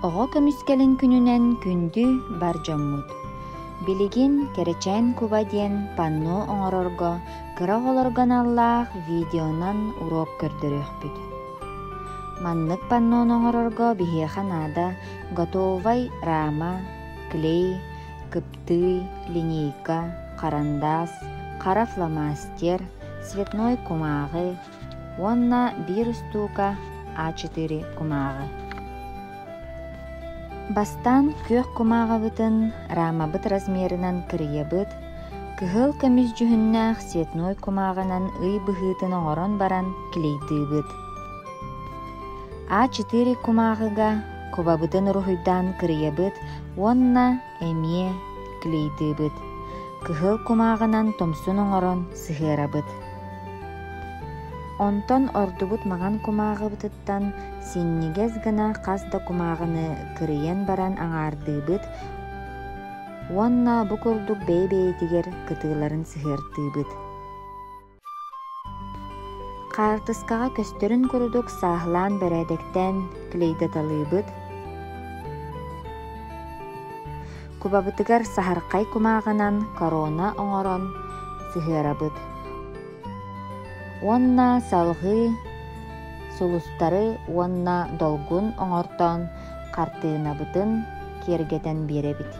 Оҕо көмүскэлин күнүнэн күндү бар дьоммут! Билигин Кэрэчээн куба диэн панно оҥорорго кыра оҕолорго аналлаах видеонан уруок көрдөрүөхпүт. Маннык паннону оҥорорго биһиэхэ наада готовай рама, клей, кыптыый, линейка, харандаас, хара фломастер, цветной кумааҕы, уонна биир устуука А4 кумааҕы. Бастаан күөх кумааҕыбытын рамабыт размерынан кырыйабыт, кыһыл көмүс дьүһүннээх цветной кумааҕынан ый быһыытын оҥорон баран клейдыыбыт. А4 кумааҕыга кубабытын уруһуйдаан кырыйабыт уонна эмиэ клейдыыбыт. Кыһыл кумааҕынан тумсун оҥорон сыһыарабыт. Онтон ордубут маҥан кумааҕыбытыттан синньигэс гына хас да кумааҕыны кырыйан баран аҥаардыыбыт уонна бу курдук бэйэ-бэйэтигэр кытыыларын сыһыартыыбыт. Хаартыскаҕа көстөрүн курдук сааһылаан бэрээдэктээн клейдаталыыбыт, кубабытыгар саһархай кумааҕынан корона оҥорон сыһыарабыт уонна салҕыы сулустары уонна долгун оҥортоон хартыынабытын киэргэтэн биэрэбит.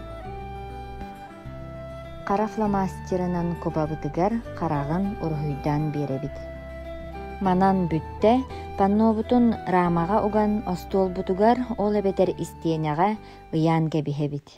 Хара фломастерынан кубабытыгар хараҕын уруһуйдаан биэрэбит. Манан бүттэ, паннобутун рамаҕа уган остуолбутугар, ол эбэтэр истиэнэҕэ ыйаан кэбиһэбит.